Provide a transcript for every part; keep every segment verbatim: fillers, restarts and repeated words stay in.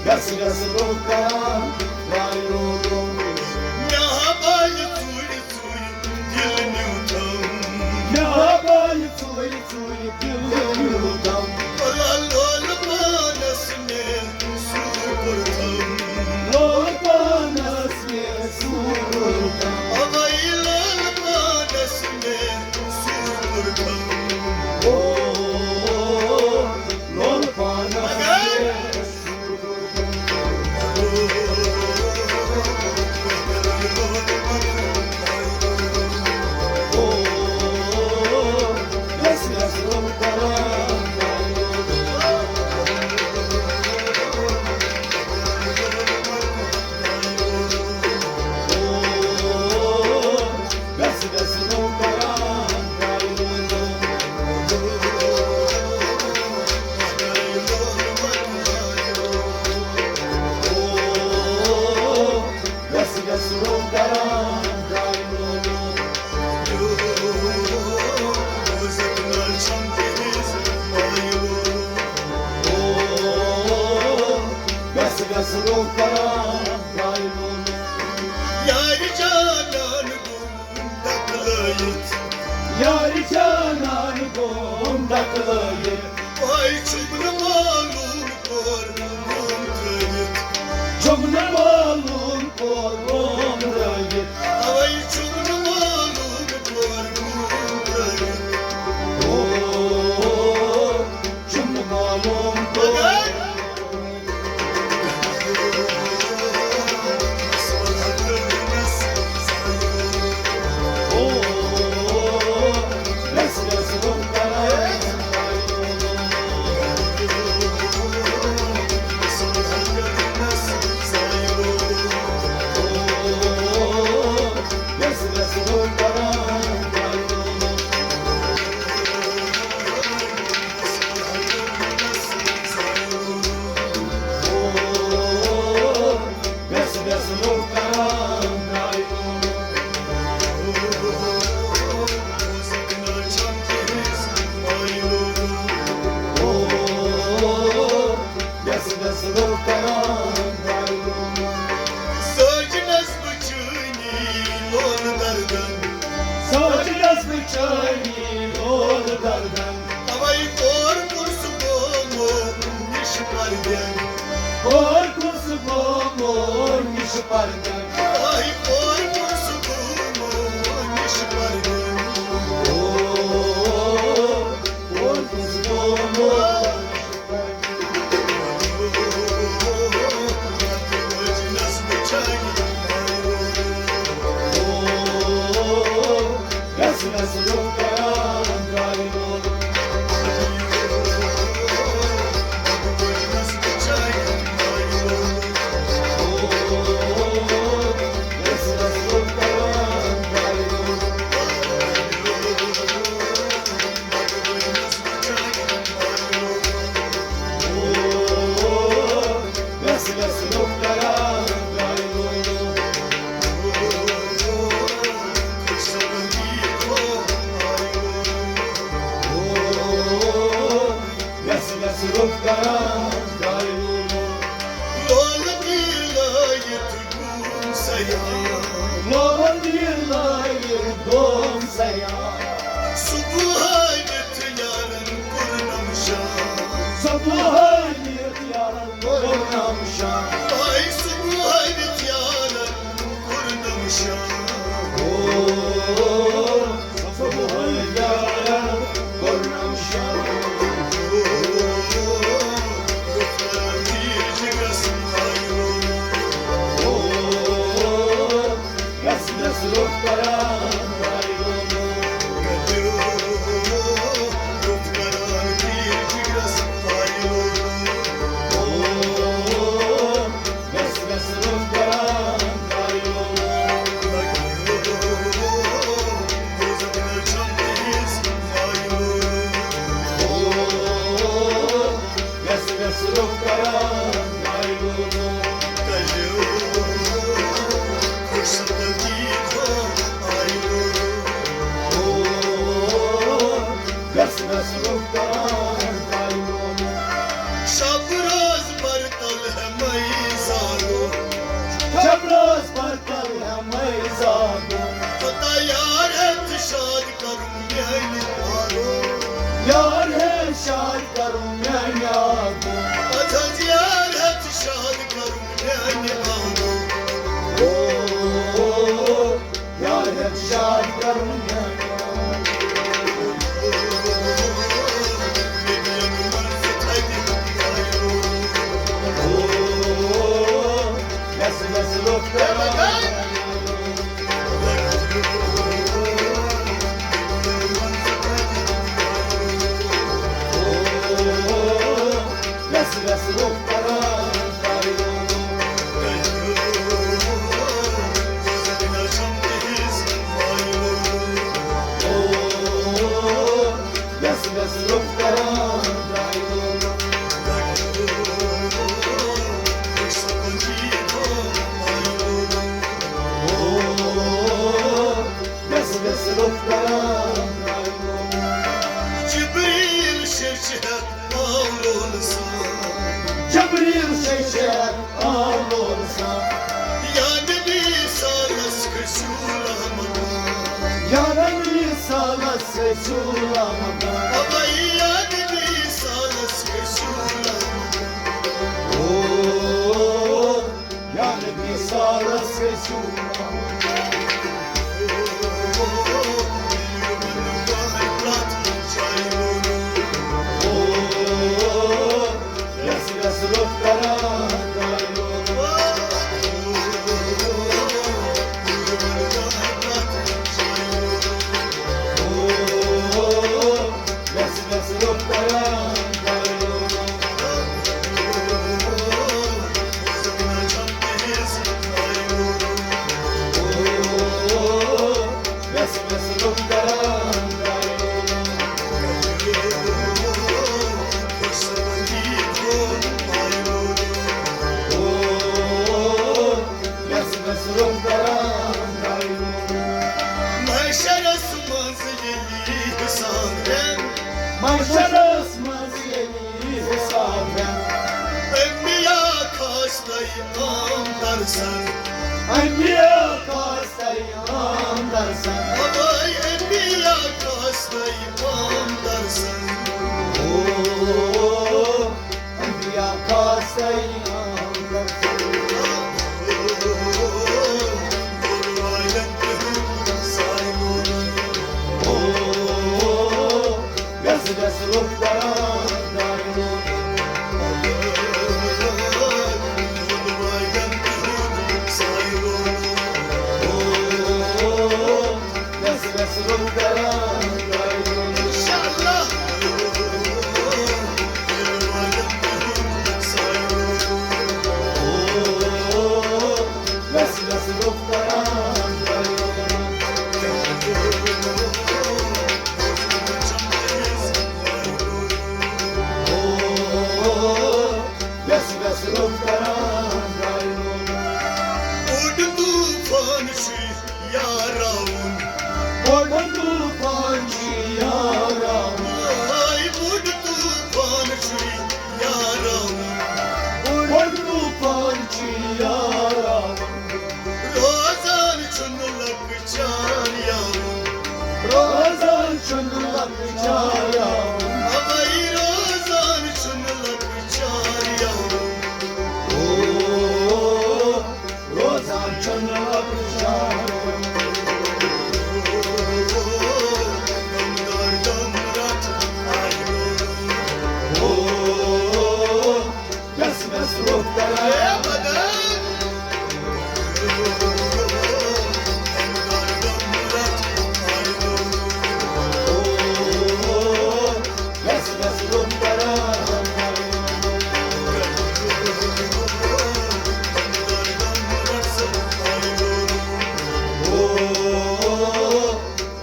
گژھ گژھ برٛونٛہہ کران، لاے لولو۔ مےٚ ہا بالہِ ژوٗرِ ژوٗرِ دِل نیوٗتھم۔ مےٚ ہا بالہِ ژوٗرِ ژوٗرِ دِل نیوٗتھم۔ لولہٕ پانس مےٚ سوٗر کوٚرتھم۔ لولہٕ پانس مےٚ سوٗر کوٚرتھم۔ اوے لولہٕ پانس مےٚ سوٗر کوٚرتھم۔ او، لولہٕ پانس مگر مےٚ یارِ جانان گوٚم دکلٲیِتھ۔ یارِ جانان گوٚم دکلٲیِتھ۔ وۄنۍ چھُم نہٕ معلوم کور روم ترٲوِتھ۔ چھُم نہٕ معلوم کور روم ترٲوِتھ۔ اوے چھُم نہٕ معلوم کور روم ترٲوِتھ۔ او، چھُم نہٕ معلوم کور۔ مگر سٲجِنَس بہٕ چٲنی لولہٕ دردن۔ سٲجِنَس بہٕ چٲنی لولہٕ دردن۔ اوے کور کُس گومو نِش پردن۔ کور کُس گومو نِش پردن۔ اوے کور کُس گومو نِش پردن۔ او، کور کُس گومو لولہٕ تہِ لٲگِتھ گوم سیاح۔ لولہٕ تہِ لٲگِتھ گوم سیاح۔ صبحٲے ؤتھۍ یارن کوٚرنم شام۔ صبحٲے ؤتھۍ یارن کوٚرنم شام۔ آے صبحٲے ؤتھۍ یارن کوٚرنم شام۔ او، صبحٲے یارن کوٚرنم شام۔ او، رُت کران تیٖر جگرس آیو۔ او، یس یس رُت کران آیو۔ کرُن میانہِ آبہٕ۔ اَتھ حظ یار ہٮ۪تھ شاد کرُن میانہِ آبہٕ۔ او، یار ہٮ۪تھ شاد کرُن میانہِ آبہٕ۔ او، یَس یَس روٚف کران۔ ویسہٕ ویسہٕ روٚف کران۔ ویسہٕ ویسہٕ روٚف کران۔ ویسہٕ ویسہٕ روٚف کران۔ جبریل شیٚچھ ہٮ۪تھ آو لولہٕ سان۔ جبریل شیٚچھ ہٮ۪تھ آو لولہٕ سان۔ یا نبی سالس کھٔسِو رحمت۔ یا نبی سالس کھٔسِو رحمت۔ ابے یا نبی سالس کھٔسِو رحمت۔ او، یا نبی سالس کھٔسِو۔ یَس یَس روٚف کران۔ یَس یَس روٚف کران۔ محشرس منٛز ییٚلہِ حساب ہٮ۪ن۔ محشرس منٛز ییٚلہِ حساب ہٮ۪ن۔ انبیاء کھسنَے عام درسن۔ انبیاء کھسنَے عام درسن۔ ابے انبیاء کھسنَے عام درسن۔ او، انبیاء کھسنَے عام درسن۔ او، ویسہٕ ویسہٕ روٚف کران۔ او، ویسہٕ ویسہٕ روٚف کران۔ انشاءاللہ۔ او، ویسہٕ ویسہٕ روٚف کران۔ او، ویسہٕ ویسہٕ روٚف کران۔ بوٚڑ طوفان چھُ یاراوُن۔ بوٚڑ طوفان چھُ یاراوُن۔ ہاے بوٚڑ طوفان چھُ یاراوُن۔ بوٚڑ طوفان چھُ یاراوُن۔ روزان چھُنہٕ لۄکچار یاوُن۔ روزان چھُنہٕ لۄکچار یاوُن۔ ابے روزان چھُنہٕ لۄکچار یاوُن۔ او، روزان چھُنہٕ لۄکچار یاوُن۔ او، یَس یَس روٚف کران۔ یَس یَس روٚف کران۔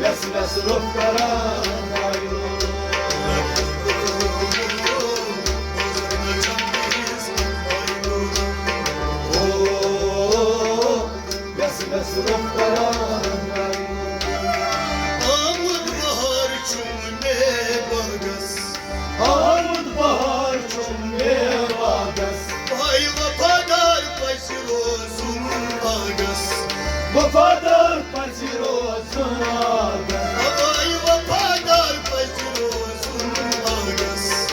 یَس یَس روٚف کران۔ او، یَس یَس روٚف کران۔ آمُت بہار چھُم مےٚ باغس۔ آمُت بہار چھُم مےٚ باغس۔ پاے وفادار پزِ روزُن باغس۔ وفادار پزِ روزُن باغس۔ پاے وفادار پزِ روزُن باغس۔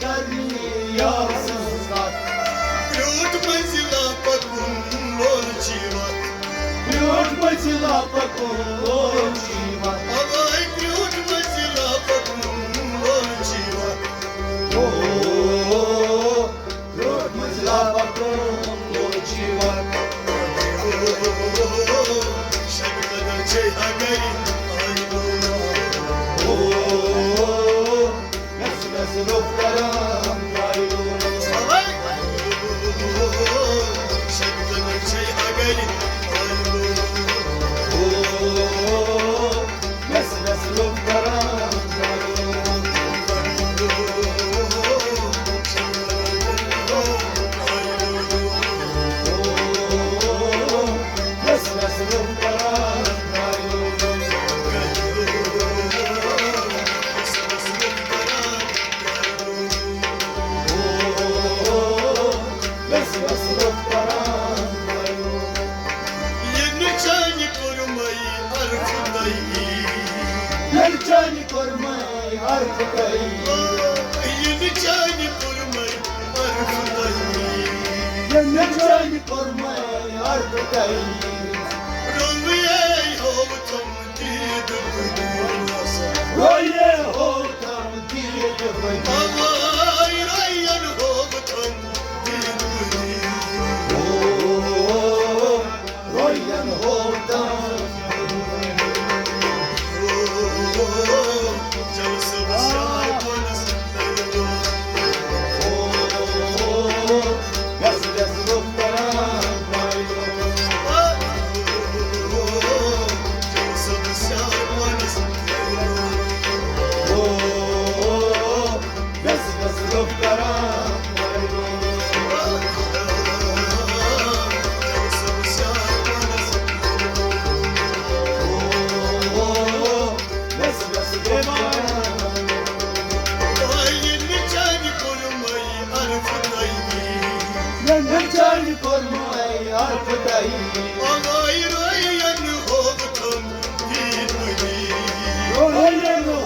یار سٕنٛز کتھ۔ کرٛوٗٹھ منزِلا پکُن لول چھِ یِوان۔ کرٛوٗٹھ منزِلا پکُن لول چھِ یِوان۔ اوے کرٛوٗٹھ منزِلا پکُن لول چھِ یِوان۔ او، کرٛوٗٹھ منزِلا پکُن لول چھِ یِوان۔ او، شب قدر چھے اگرِ آیہِ لول۔ او، گژھ گژھ روٚف کران۔ یہِ نہٕ چانہِ کوٚرمَے عرفہٕ تۄہہِ۔ یہِ نہٕ چانہِ کوٚرمَے عرفہٕ تۄہہِ۔ یہِ نہٕ چانہِ کوٚرمَے عرفہٕ تۄہہِ۔ یہِ نہٕ چانہِ کوٚرمَے عرفہٕ تۄہہِ۔ رویے ہوتم دید بنی۔ رویے ہوتم دید بنی۔ اوے روین ہوتم دید بنی۔ او، روین ہوتم۔ او، چل صبس یار پانس۔ او، گژھ گژھ روٚف کران۔ مےٚ نہٕ چانہِ کوٚرمَے عرفہٕ تۄہہِ۔ اوے روین ہوتم دید بنی۔ روین